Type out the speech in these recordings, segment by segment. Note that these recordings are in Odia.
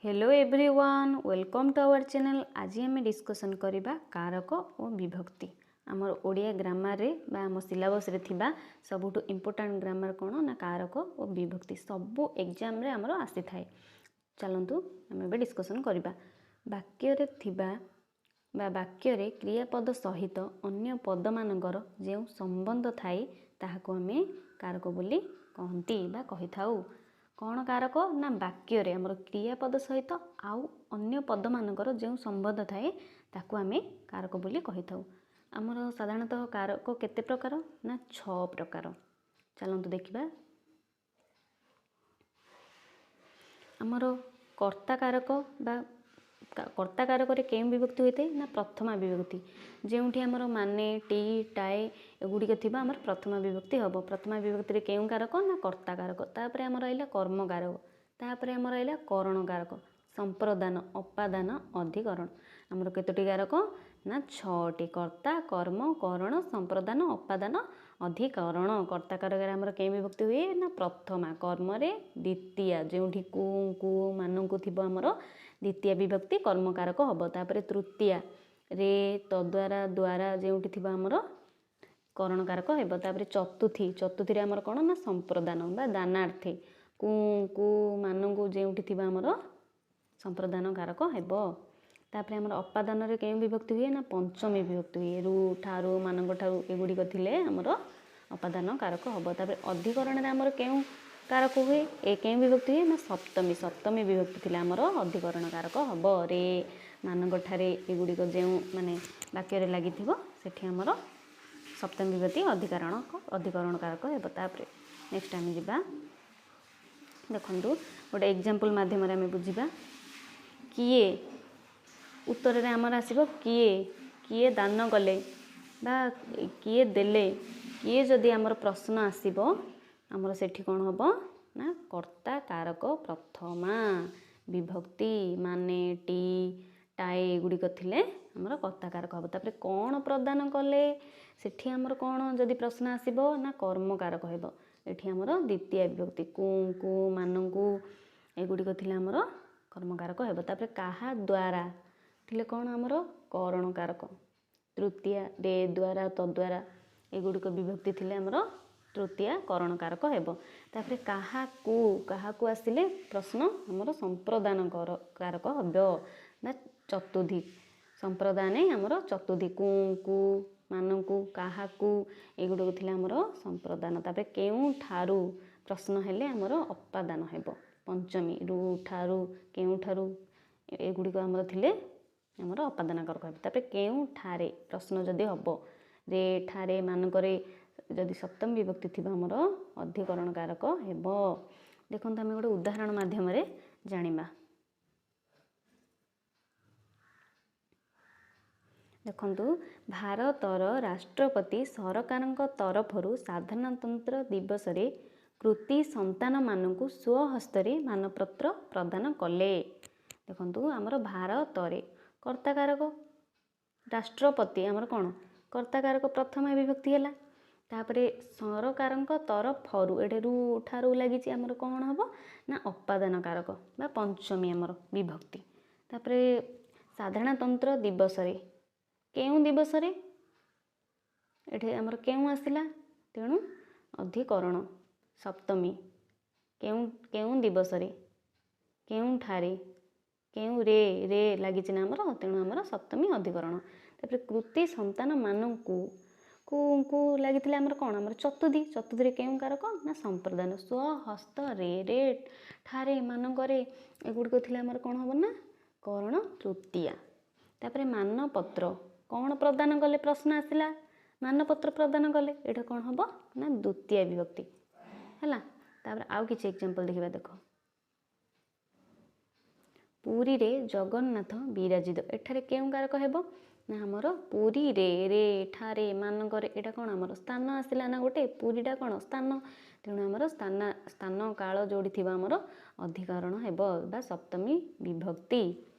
Hello everyone, welcome to our channel. ଆଜି ଆମେ ଡିସ୍କସନ୍ କରିବା କାରକ ଓ ବିଭକ୍ତି। ଆମର ଓଡ଼ିଆ ଗ୍ରାମାରରେ ବା ଆମ ସିଲାବସ୍ରେ ଥିବା ସବୁଠୁ ଇମ୍ପୋର୍ଟାଣ୍ଟ ଗ୍ରାମାର କ'ଣ ନା କାରକ ଓ ବିଭକ୍ତି, ସବୁ ଏକ୍ଜାମ୍ରେ ଆମର ଆସିଥାଏ। ଚାଲନ୍ତୁ ଆମେ ଏବେ ଡିସ୍କସନ୍ କରିବା। ବାକ୍ୟରେ ଥିବା ବା ବାକ୍ୟରେ କ୍ରିୟାପଦ ସହିତ ଅନ୍ୟ ପଦମାନଙ୍କର ଯେଉଁ ସମ୍ବନ୍ଧ ଥାଏ, ତାହାକୁ ଆମେ କାରକ ବୋଲି କହନ୍ତି ବା କହିଥାଉ। କ'ଣ କାରକ ନା ବାକ୍ୟରେ ଆମର କ୍ରିୟାପଦ ସହିତ ଆଉ ଅନ୍ୟ ପଦମାନଙ୍କର ଯେଉଁ ସମ୍ବନ୍ଧ ଥାଏ, ତାକୁ ଆମେ କାରକ ବୋଲି କହିଥାଉ। ଆମର ସାଧାରଣତଃ କାରକ କେତେ ପ୍ରକାର ନା 6 ପ୍ରକାର। ଚାଲନ୍ତୁ ଦେଖିବା। ଆମର କର୍ତ୍ତା କାରକ ବା କର୍ତ୍ତା କାରକରେ କେଉଁ ବିଭକ୍ତି ହୋଇଥାଏ ନା ପ୍ରଥମା ବିଭକ୍ତି। ଯେଉଁଠି ଆମର ମାନେ, ଟି, ଟାଏ ଏଗୁଡ଼ିକ ଥିବ, ଆମର ପ୍ରଥମା ବିଭକ୍ତି ହେବ। ପ୍ରଥମା ବିଭକ୍ତିରେ କେଉଁ କାରକ ନା କର୍ତ୍ତା କାରକ। ତାପରେ ଆମର ରହିଲା କର୍ମ କାରକ, ତାପରେ ଆମର ରହିଲା କରଣ କାରକ, ସମ୍ପ୍ରଦାନ, ଅପାଦାନ, ଅଧିକରଣ। ଆମର କେତୋଟି କାରକ ନା 6ଟି: କର୍ତ୍ତା, କର୍ମ, କରଣ, ସମ୍ପ୍ରଦାନ, ଅପାଦାନ, ଅଧିକରଣ। କର୍ତ୍ତା କାରକରେ ଆମର କେଉଁ ବିଭକ୍ତି ହୁଏ ନା ପ୍ରଥମା, କର୍ମରେ ଦ୍ୱିତୀୟା। ଯେଉଁଠି କୁ, ଙ୍କୁ, ମାନଙ୍କୁ ଥିବ, ଆମର ଦ୍ୱିତୀୟା ବିଭକ୍ତି କର୍ମକାରକ ହେବ। ତାପରେ ତୃତୀୟା, ରେ, ତଦ୍ୱାରା, ଦ୍ୱାରା ଯେଉଁଠି ଥିବ, ଆମର କରଣକାରକ ହେବ। ତାପରେ ଚତୁର୍ଥୀ, ଚତୁର୍ଥୀରେ ଆମର କ'ଣ ନା ସମ୍ପ୍ରଦାନ ବା ଦାନାର୍ଥେ, କୁ, ଙ୍କୁ, ମାନଙ୍କୁ ଯେଉଁଠି ଥିବ, ଆମର ସମ୍ପ୍ରଦାନ କାରକ ହେବ। ତାପରେ ଆମର ଅପାଦାନରେ କେଉଁ ବିଭକ୍ତି ହୁଏ ନା ପଞ୍ଚମୀ ବିଭକ୍ତି ହୁଏ। ରୁ, ଠାରୁ, ମାନଙ୍କ ଠାରୁ ଏଗୁଡ଼ିକ ଥିଲେ ଆମର ଅପାଦାନ କାରକ ହେବ। ତାପରେ ଅଧିକରଣରେ ଆମର କେଉଁ କାରକ ହୁଏ, ଏ କେଉଁ ବିଭକ୍ତି ହୁଏ ନା ସପ୍ତମୀ। ସପ୍ତମୀ ବିଭକ୍ତି ଥିଲେ ଆମର ଅଧିକରଣ କାରକ ହେବ। ରେ, ମାନଙ୍କ ଠାରେ ଏଗୁଡ଼ିକ ଯେଉଁ ମାନେ ବାକ୍ୟରେ ଲାଗିଥିବ, ସେଠି ଆମର ସପ୍ତମୀ ବିଭକ୍ତି ଅଧିକରଣ କାରକ ହେବ। ତାପରେ ନେକ୍ସଟ ଆମେ ଯିବା। ଦେଖନ୍ତୁ, ଗୋଟେ ଏକ୍ଜାମ୍ପଲ୍ ମାଧ୍ୟମରେ ଆମେ ବୁଝିବା। କିଏ, ଉତ୍ତରରେ ଆମର ଆସିବ କିଏ। କିଏ ଦାନ କଲେ ବା କିଏ ଦେଲେ, କିଏ ଯଦି ଆମର ପ୍ରଶ୍ନ ଆସିବ, ଆମର ସେଠି କ'ଣ ହେବ ନା କର୍ତ୍ତା କାରକ ପ୍ରଥମା ବିଭକ୍ତି, ମାନେ, ଟି, ଟାଏ ଏଗୁଡ଼ିକ ଥିଲେ ଆମର କର୍ତ୍ତା କାରକ ହେବ। ତାପରେ କ'ଣ ପ୍ରଦାନ କଲେ, ସେଠି ଆମର କ'ଣ ଯଦି ପ୍ରଶ୍ନ ଆସିବ ନା କର୍ମ କାରକ ହେବ। ଏଠି ଆମର ଦ୍ୱିତୀୟ ବିଭକ୍ତି, କୁ, ଙ୍କୁ, ମାନଙ୍କୁ ଏଗୁଡ଼ିକ ଥିଲେ ଆମର କର୍ମକାରକ ହେବ। ତାପରେ କାହା ଦ୍ୱାରା ଥିଲେ କ'ଣ ଆମର କରଣ କାରକ, ତୃତୀୟା, ରେ, ଦ୍ୱାରା, ତଦ୍ୱାରା ଏଗୁଡ଼ିକ ବିଭକ୍ତି ଥିଲେ ଆମର ତୃତୀୟା କରଣ କାରକ ହେବ। ତାପରେ କାହାକୁ, କାହାକୁ ଆସିଲେ ପ୍ରଶ୍ନ ଆମର ସମ୍ପ୍ରଦାନ କାରକ ହେବ ବା ଚତୁର୍ଥୀ। ସମ୍ପ୍ରଦାନେ ଆମର ଚତୁର୍ଥୀ, କୁ, ଙ୍କୁ, ମାନଙ୍କୁ, କାହାକୁ ଏଗୁଡ଼ିକ ଥିଲେ ଆମର ସମ୍ପ୍ରଦାନ। ତାପରେ କେଉଁଠାରୁ ପ୍ରଶ୍ନ ହେଲେ ଆମର ଅପାଦାନ ହେବ, ପଞ୍ଚମୀ, ରୁ, ଠାରୁ, କେଉଁଠାରୁ ଏଗୁଡ଼ିକ ଆମର ଥିଲେ ଆମର ଅପାଦାନ କାରକ ହେବ। ତାପରେ କେଉଁଠାରେ ପ୍ରଶ୍ନ ଯଦି ହେବ, ରେ, ଠାରେ, ମାନଙ୍କରେ ଯଦି ସପ୍ତମୀ ବିଭକ୍ତି ଥିବ, ଆମର ଅଧିକରଣ କାରକ ହେବ। ଦେଖନ୍ତୁ, ଆମେ ଗୋଟେ ଉଦାହରଣ ମାଧ୍ୟମରେ ଜାଣିବା। ଦେଖନ୍ତୁ, ଭାରତର ରାଷ୍ଟ୍ରପତି ସରକାରଙ୍କ ତରଫରୁ ସାଧାରଣତନ୍ତ୍ର ଦିବସରେ କୃତି ସନ୍ତାନମାନଙ୍କୁ ସ୍ୱହସ୍ତରେ ମାନପତ୍ର ପ୍ରଦାନ କଲେ। ଦେଖନ୍ତୁ, ଆମର ଭାରତରେ କର୍ତ୍ତା କାରକ, ରାଷ୍ଟ୍ରପତି ଆମର କ'ଣ କର୍ତ୍ତା କାରକ, ପ୍ରଥମା ବିଭକ୍ତି ହେଲା। ତାପରେ ସରକାରଙ୍କ ତରଫରୁ, ଏଠି ରୁ, ଠାରୁ ଲାଗିଛି, ଆମର କ'ଣ ହେବ ନା ଅପାଦାନ କାରକ ବା ପଞ୍ଚମୀ ଆମର ବିଭକ୍ତି। ତାପରେ ସାଧାରଣତନ୍ତ୍ର ଦିବସରେ, କେଉଁ ଦିବସରେ, ଏଠି ଆମର କେଉଁ ଆସିଲା, ତେଣୁ ଅଧିକରଣ ସପ୍ତମୀ। କେଉଁ, କେଉଁ ଦିବସରେ, କେଉଁଠାରେ, କେଉଁ, ରେ, ରେ ଲାଗିଛି ନା ଆମର, ତେଣୁ ଆମର ସପ୍ତମୀ ଅଧିକରଣ। ତାପରେ କୃତି ସନ୍ତାନମାନଙ୍କୁ, କୁ, ଙ୍କୁ ଲାଗିଥିଲେ ଆମର କ'ଣ? ଆମର ଚତୁର୍ଥୀ। ଚତୁର୍ଥୀରେ କେଉଁ କାରକ ନା ସମ୍ପ୍ରଦାନ। ସ୍ୱହସ୍ତ, ରେ, ରେ, ଠାରେ, ମାନଙ୍କରେ ଏଗୁଡ଼ିକ ଥିଲେ ଆମର କ'ଣ ହେବ ନା କରଣ ତୃତୀୟା। ତାପରେ ମାନପତ୍ର କ'ଣ ପ୍ରଦାନ କଲେ ପ୍ରଶ୍ନ ଆସିଲା, ମାନପତ୍ର ପ୍ରଦାନ କଲେ, ଏଇଟା କ'ଣ ହେବ ନା ଦ୍ୱିତୀୟ ବିଭକ୍ତି ହେଲା। ତାପରେ ଆଉ କିଛି ଏକ୍ଜାମ୍ପଲ୍ ଦେଖିବା। ଦେଖ, ପୁରୀରେ ଜଗନ୍ନାଥ ବିରାଜିତ। ଏଠାରେ କେଉଁ କାରକ ହେବ ନା ଆମର ପୁରୀରେ, ରେ, ଠାରେ, ମାନଙ୍କରେ, ଏଇଟା କ'ଣ ଆମର ସ୍ଥାନ ଆସିଲା ନା ଗୋଟେ, ପୁରୀଟା କ'ଣ ସ୍ଥାନ, ତେଣୁ ଆମର ସ୍ଥାନ, ସ୍ଥାନ କାଳ ଯୋଉଠି ଥିବ ଆମର ଅଧିକରଣ ହେବ ବା ସପ୍ତମୀ ବିଭକ୍ତି।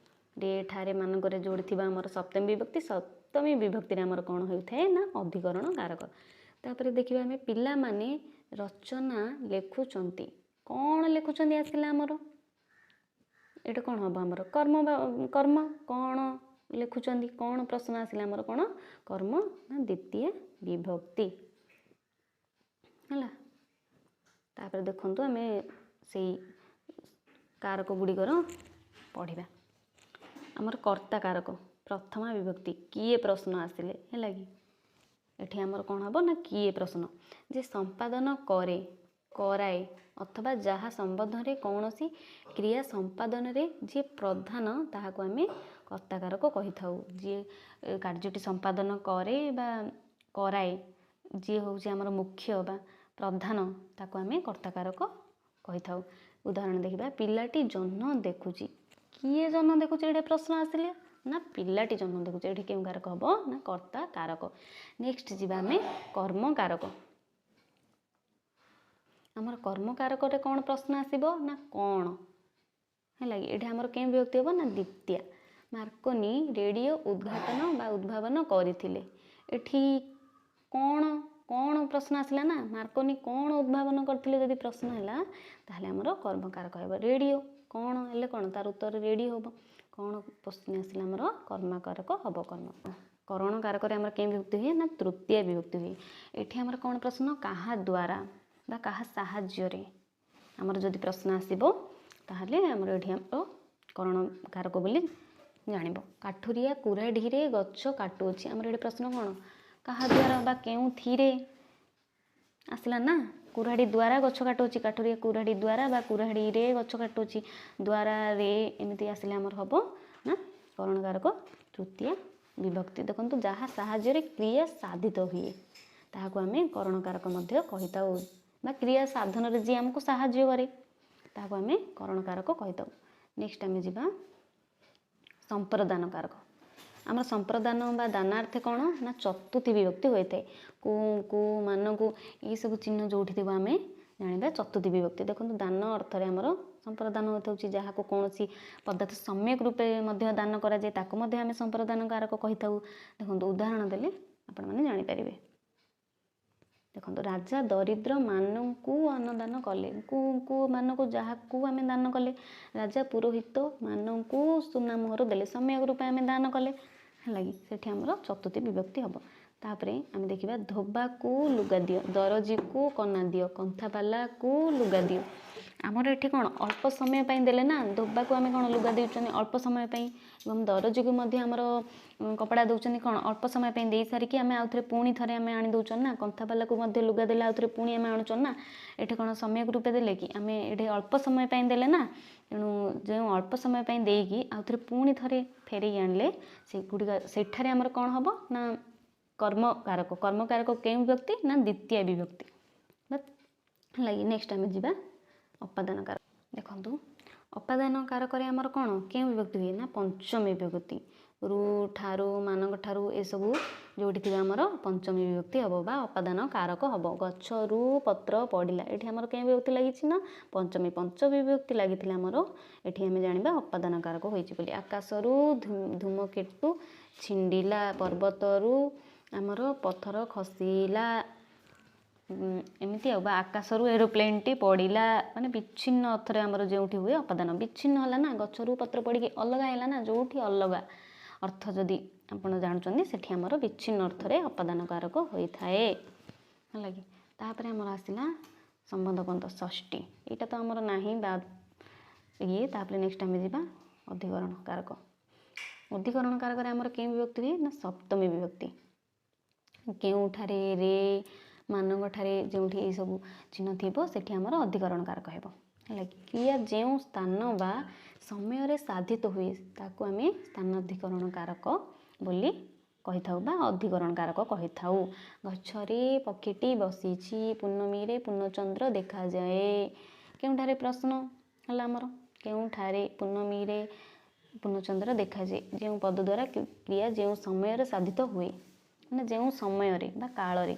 ରେ, ଠାରେ, ମାନଙ୍କରେ ଯୋଉଠି ଥିବ ଆମର ସପ୍ତମୀ ବିଭକ୍ତି। ସପ୍ତମୀ ବିଭକ୍ତିରେ ଆମର କ'ଣ ହେଉଥାଏ ନା ଅଧିକରଣ କାରକ। ତାପରେ ଦେଖିବା ଆମେ, ପିଲାମାନେ ରଚନା ଲେଖୁଛନ୍ତି। କ'ଣ ଲେଖୁଛନ୍ତି ଆସିଲା ଆମର, ଏଇଟା କ'ଣ ହେବ ଆମର କର୍ମ, କର୍ମ କ'ଣ ଲେଖୁଛନ୍ତି, କ'ଣ ପ୍ରଶ୍ନ ଆସିଲା ଆମର କ'ଣ କର୍ମ ନା ଦ୍ୱିତୀୟ ବିଭକ୍ତି ହେଲା। ତାପରେ ଦେଖନ୍ତୁ ଆମେ ସେଇ କାରକ ଗୁଡ଼ିକର ପଢ଼ିବା। ଆମର କର୍ତ୍ତା କାରକ ପ୍ରଥମା ବିଭକ୍ତି, କିଏ ପ୍ରଶ୍ନ ଆସିଲେ ହେଲା କି ଏଠି ଆମର କ'ଣ ହେବ ନା କିଏ ପ୍ରଶ୍ନ, ଯେ ସମ୍ପାଦନ କରେ, କରାଏ ଅଥବା ଯାହା ସମ୍ବନ୍ଧରେ କୌଣସି କ୍ରିୟା ସମ୍ପାଦନରେ ଯିଏ ପ୍ରଧାନ ତାହାକୁ ଆମେ କର୍ତ୍ତାକାରକ କହିଥାଉ। ଯିଏ କାର୍ଯ୍ୟଟି ସମ୍ପାଦନ କରେ ବା କରାଏ, ଯିଏ ହେଉଛି ଆମର ମୁଖ୍ୟ ବା ପ୍ରଧାନ, ତାକୁ ଆମେ କର୍ତ୍ତାକାରକ କହିଥାଉ। ଉଦାହରଣ ଦେଖିବା, ପିଲାଟି ଜହ୍ନ ଦେଖୁଛି। କିଏ ଜହ୍ନ ଦେଖୁଛି ଏଇଟା ପ୍ରଶ୍ନ ଆସିଲେ ନା ପିଲାଟି ଜହ୍ନ ଦେଖୁଛି, ଏଠି କେଉଁ କାରକ ହେବ ନା କର୍ତ୍ତା କାରକ। ନେକ୍ସଟ ଯିବା ଆମେ କର୍ମକାରକ। ଆମର କର୍ମକାରକରେ କ'ଣ ପ୍ରଶ୍ନ ଆସିବ ନା କ'ଣ ହେଲା କି ଏଠି ଆମର କେଉଁ ବିଭକ୍ତି ହେବ ନା ଦ୍ୱିତୀୟା। ମାର୍କୋନି ରେଡ଼ିଓ ଉଦ୍ଘାଟନ ବା ଉଦ୍ଭାବନ କରିଥିଲେ। ଏଠି କ'ଣ କ'ଣ ପ୍ରଶ୍ନ ଆସିଲା ନା ମାର୍କୋନି କ'ଣ ଉଦ୍ଭାବନ କରିଥିଲେ ଯଦି ପ୍ରଶ୍ନ ହେଲା ତାହେଲେ ଆମର କର୍ମକାରକ ହେବ। ରେଡ଼ିଓ କ'ଣ ହେଲେ କ'ଣ ତାର ଉତ୍ତର ରେଡ଼ିଓ ହେବ। କ'ଣ ପ୍ରଶ୍ନ ଆସିଲା ଆମର କର୍ମକାରକ ହେବ। କର୍ମ କରଣ କାରକରେ ଆମର କେଉଁ ବିଭକ୍ତି ହୁଏ ନା ତୃତୀୟ ବିଭକ୍ତି ହୁଏ। ଏଠି ଆମର କ'ଣ ପ୍ରଶ୍ନ, କାହା ଦ୍ୱାରା ବା କାହା ସାହାଯ୍ୟରେ ଆମର ଯଦି ପ୍ରଶ୍ନ ଆସିବ ତାହେଲେ ଆମର ଏଠି ଆମର କରଣ କାରକ ବୋଲି ଜାଣିବ। କାଠୁରିଆ କୁରାଢ଼ୀରେ ଗଛ କାଟୁଅଛି। ଆମର ଏଠି ପ୍ରଶ୍ନ କ'ଣ, କାହା ଦ୍ୱାରା ବା କେଉଁଥିରେ ଆସିଲା ନା କୁରାଢ଼ୀ ଦ୍ୱାରା ଗଛ କାଟୁଅଛି। କାଠୁରିଆ କୁରାଢ଼ୀ ଦ୍ୱାରା ବା କୁରାଢ଼ୀରେ ଗଛ କାଟୁଅଛି, ଦ୍ୱାରାରେ ଏମିତି ଆସିଲେ ଆମର ହେବ ନା କରଣ କାରକ ତୃତୀୟ ବିଭକ୍ତି। ଦେଖନ୍ତୁ ଯାହା ସାହାଯ୍ୟରେ କ୍ରିୟା ସାଧିତ ହୁଏ ତାହାକୁ ଆମେ କରଣ କାରକ ମଧ୍ୟ କହିଥାଉ, ବା କ୍ରିୟା ସାଧନରେ ଯିଏ ଆମକୁ ସାହାଯ୍ୟ କରେ ତାହାକୁ ଆମେ କରଣ କାରକ କହିଥାଉ। ନେକ୍ସଟ ଆମେ ଯିବା ସମ୍ପ୍ରଦାନ କାରକ। ଆମର ସମ୍ପ୍ରଦାନ ବା ଦାନାର୍ଥେ କ'ଣ ନା ଚତୁର୍ଥୀ ବିଭକ୍ତି ହୋଇଥାଏ। କୁ କୁ ମାନଙ୍କୁ ଏଇସବୁ ଚିହ୍ନ ଯେଉଁଠି ଥିବ ଆମେ ଜାଣିବା ଚତୁର୍ଥୀ ବିଭକ୍ତି। ଦେଖନ୍ତୁ ଦାନ ଅର୍ଥରେ ଆମର ସମ୍ପ୍ରଦାନ ହୋଇଥାଉଛି, ଯାହାକୁ କୌଣସି ପଦାର୍ଥ ସମ୍ୟକ ରୂପେ ମଧ୍ୟ ଦାନ କରାଯାଏ ତାକୁ ମଧ୍ୟ ଆମେ ସମ୍ପ୍ରଦାନ କାରକ କହିଥାଉ। ଦେଖନ୍ତୁ ଉଦାହରଣ ଦେଲେ ଆପଣମାନେ ଜାଣିପାରିବେ। ଦେଖନ୍ତୁ ରାଜା ଦରିଦ୍ର ମାନଙ୍କୁ ଅନ୍ନଦାନ କଲେ। କୁ କୁ ମାନଙ୍କୁ ଯାହାକୁ ଆମେ ଦାନ କଲେ, ରାଜା ପୁରୋହିତ ମାନଙ୍କୁ ସୁନା ମୋହର ଦେଲେ, ସମ୍ୟକ ରୂପେ ଆମେ ଦାନ କଲେ ହେଲା କି ସେଠି ଆମର ଚତୁର୍ଥୀ ବିଭକ୍ତି ହେବ। ତାପରେ ଆମେ ଦେଖିବା ଧୋବାକୁ ଲୁଗା ଦିଅ, ଦରଜୀକୁ କନା ଦିଅ, କନ୍ଥାବାଲାକୁ ଲୁଗା ଦିଅ। ଆମର ଏଠି କ'ଣ ଅଳ୍ପ ସମୟ ପାଇଁ ଦେଲେ ନା, ଧୋବାକୁ ଆମେ କ'ଣ ଲୁଗା ଦେଉଛନ୍ତି ଅଳ୍ପ ସମୟ ପାଇଁ, ଏବଂ ଦରଜୀକୁ ମଧ୍ୟ ଆମର କପଡ଼ା ଦେଉଛନ୍ତି କ'ଣ ଅଳ୍ପ ସମୟ ପାଇଁ ଦେଇସାରିକି ଆମେ ଆଉଥରେ ପୁଣି ଥରେ ଆମେ ଆଣି ଦେଉଛନ୍ତି ନା। କନ୍ଥାବାଲାକୁ ମଧ୍ୟ ଲୁଗା ଦେଲେ ଆଉଥରେ ପୁଣି ଆମେ ଆଣୁଛନ୍ତି ନା। ଏଠି କ'ଣ ସମ୍ୟକ ରୂପେ ଦେଲେ କି ଆମେ ଏଠି ଅଳ୍ପ ସମୟ ପାଇଁ ଦେଲେ ନା, ତେଣୁ ଯେଉଁ ଅଳ୍ପ ସମୟ ପାଇଁ ଦେଇକି ଆଉଥରେ ପୁଣି ଥରେ ଫେରେଇ ଆଣିଲେ ସେଗୁଡ଼ିକ ସେଠାରେ ଆମର କ'ଣ ହେବ ନା କର୍ମକାରକ। କର୍ମକାରକ କେଉଁ ବିଭକ୍ତି ନା ଦ୍ୱିତୀୟ ବିଭକ୍ତି ହେଲା କି। ନେକ୍ସଟ ଆମେ ଯିବା ଅପାଦାନ କାରକ। ଦେଖନ୍ତୁ ଅପାଦାନ କାରକରେ ଆମର କ'ଣ କେଉଁ ବିଭକ୍ତି ହୁଏ ନା ପଞ୍ଚମୀ ବିଭକ୍ତି। ରୁ ଠାରୁ ମାନଙ୍କ ଠାରୁ ଏସବୁ ଯେଉଁଠି ଥିବ ଆମର ପଞ୍ଚମୀ ବିଭକ୍ତି ହେବ ବା ଅପାଦାନ କାରକ ହେବ। ଗଛରୁ ପତ୍ର ପଡ଼ିଲା, ଏଠି ଆମର କେଉଁ ବିଭକ୍ତି ଲାଗିଛି ନା ପଞ୍ଚମୀ। ପଞ୍ଚମୀ ବିଭକ୍ତି ଲାଗିଥିଲେ ଆମର ଏଠି ଆମେ ଜାଣିବା ଅପାଦାନ କାରକ ହୋଇଛି ବୋଲି। ଆକାଶରୁ ଧୂମକେତୁ ଛିଣ୍ଡିଲା, ପର୍ବତରୁ ଆମର ପଥର ଖସିଲା, ଏମିତି ଆଉ, ବା ଆକାଶରୁ ଏରୋପ୍ଲେନ୍ଟି ପଡ଼ିଲା, ମାନେ ବିଚ୍ଛିନ୍ନ ଅର୍ଥରେ ଆମର ଯେଉଁଠି ହୁଏ ଅପାଦାନ। ବିଚ୍ଛିନ୍ନ ହେଲା ନା, ଗଛରୁ ପତ୍ର ପଡ଼ିକି ଅଲଗା ହେଲା ନା, ଯେଉଁଠି ଅଲଗା ଅର୍ଥ ଯଦି ଆପଣ ଜାଣୁଛନ୍ତି ସେଠି ଆମର ବିଚ୍ଛିନ୍ନ ଅର୍ଥରେ ଅପାଦାନ କାରକ ହୋଇଥାଏ ହେଲା କି। ତାପରେ ଆମର ଆସିଲା ସମ୍ବନ୍ଧ ପଦ ଷଷ୍ଠୀ, ଏଇଟା ତ ଆମର ନାହିଁ ବା ଇଏ। ତାପରେ ନେକ୍ସଟ ଆମେ ଯିବା ଅଧିକରଣ କାରକ। ଅଧିକରଣ କାରକରେ ଆମର କେଉଁ ବିଭକ୍ତି ହୁଏ ନା ସପ୍ତମୀ ବିଭକ୍ତି। କେଉଁଠାରେ ରେ ମାନଙ୍କ ଠାରେ ଯେଉଁଠି ଏଇସବୁ ଚିହ୍ନ ଥିବ ସେଠି ଆମର ଅଧିକରଣ କାରକ ହେବ ହେଲା କି। କ୍ରିୟା ଯେଉଁ ସ୍ଥାନ ବା ସମୟରେ ସାଧିତ ହୁଏ ତାକୁ ଆମେ ସ୍ଥାନାଧିକରଣ କାରକ ବୋଲି କହିଥାଉ ବା ଅଧିକରଣ କାରକ କହିଥାଉ। ଗଛରେ ପକ୍ଷୀଟି ବସିଛି, ପୂର୍ଣ୍ଣମୀରେ ପୂର୍ଣ୍ଣଚନ୍ଦ୍ର ଦେଖାଯାଏ। କେଉଁଠାରେ ପ୍ରଶ୍ନ ହେଲା ଆମର କେଉଁଠାରେ ପୂର୍ଣ୍ଣମୀରେ ପୂର୍ଣ୍ଣଚନ୍ଦ୍ର ଦେଖାଯାଏ, ଯେଉଁ ପଦ ଦ୍ୱାରା କ୍ରିୟା ଯେଉଁ ସମୟରେ ସାଧିତ ହୁଏ, ମାନେ ଯେଉଁ ସମୟରେ ବା କାଳରେ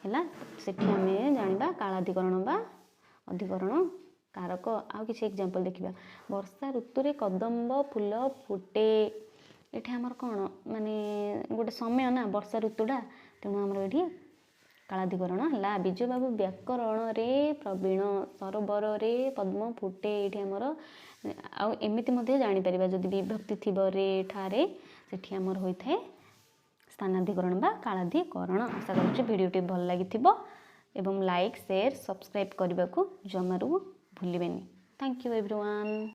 ହେଲା ସେଠି ଆମେ ଜାଣିବା କାଳାଧିକରଣ ବା ଅଧିକରଣ କାରକ। ଆଉ କିଛି ଏକ୍ଜାମ୍ପଲ୍ ଦେଖିବା। ବର୍ଷା ଋତୁରେ କଦମ୍ବ ଫୁଲ ଫୁଟେ। ଏଠି ଆମର କ'ଣ ମାନେ ଗୋଟେ ସମୟ ନା ବର୍ଷା ଋତୁଟା, ତେଣୁ ଆମର ଏଠି କାଳାଧିକରଣ ହେଲା। ବିଜୁବାବୁ ବ୍ୟାକରଣରେ ପ୍ରବୀଣ, ସରୋବରରେ ପଦ୍ମ ଫୁଟେ। ଏଇଠି ଆମର ଆଉ ଏମିତି ମଧ୍ୟ ଜାଣିପାରିବା, ଯଦି ବିଭକ୍ତି ଥିବ ରେ, ଠାରେ, ସେଠି ଆମର ହୋଇଥାଏ ସ୍ଥାନାଧିକରଣ ବା କାଳାଧିକରଣ। ଆଶା କରୁଛି ଭିଡ଼ିଓଟି ଭଲ ଲାଗିଥିବ ଏବଂ ଲାଇକ୍, ସେୟାର, ସବସ୍କ୍ରାଇବ୍ କରିବାକୁ ଜମାରୁ ଭୁଲିବେନି। Thank you everyone.